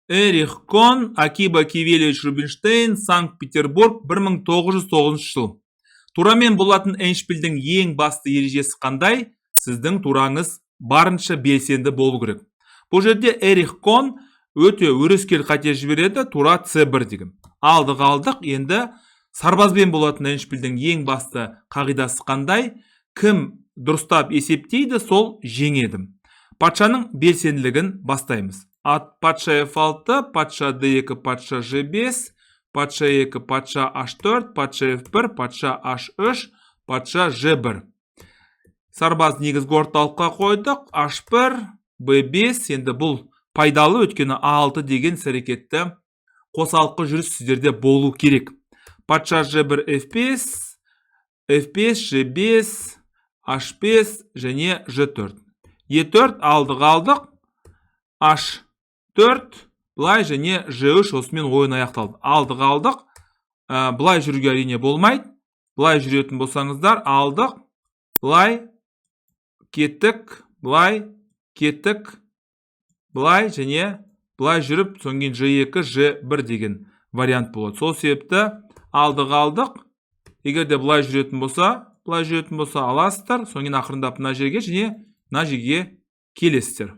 Эрих Кон, Акиба Кивелевич Рубинштейн, Санкт-Петербург, 1909 жыл. Турамен болатын эндшпильдің ең басты ережесі қандай? Сіздің тураңыз барынша белсенді болу керек. Бұл жерде Эрих Кон өте өрескел қате жібереді, тура C1 деген. Алдық, алдық, енді сарбазбен болатын эндшпильдің ең басты қағидасы қандай? Кім дұрыстап есептейді, сол жеңеді. Патшаның белсенділігін бастаймыз. Ат патша F6, патша D2, патша G5, патша 2, патша H4, патша F1, патша H3, патша G1. Сарбаз негізгі орталыққа қойдық. H1, B5. Енді бұл пайдалы, өйткені A6 деген іс-әрекетті қосалқы жүріс сіздерде болу керек. Патша G1, F5, F5, G5, H5 және G4. E4, алдық, алдық. H4 былай және G3, осымен ойын аяқталды. Алдық, алдық. Былай жүруге әрине болмайды. Былай жүретін болсаңыздар, алдық. Былай кеттік, былай кеттік, былай және былай жүріп, содан кейін G2, G1 деген вариант болады. Сол себепті алдық, алдық. Егер де былай жүретін болса, былай жүретін болса, аласыздар, содан кейін ақырындап мына жерге және мына жерге келесіздер.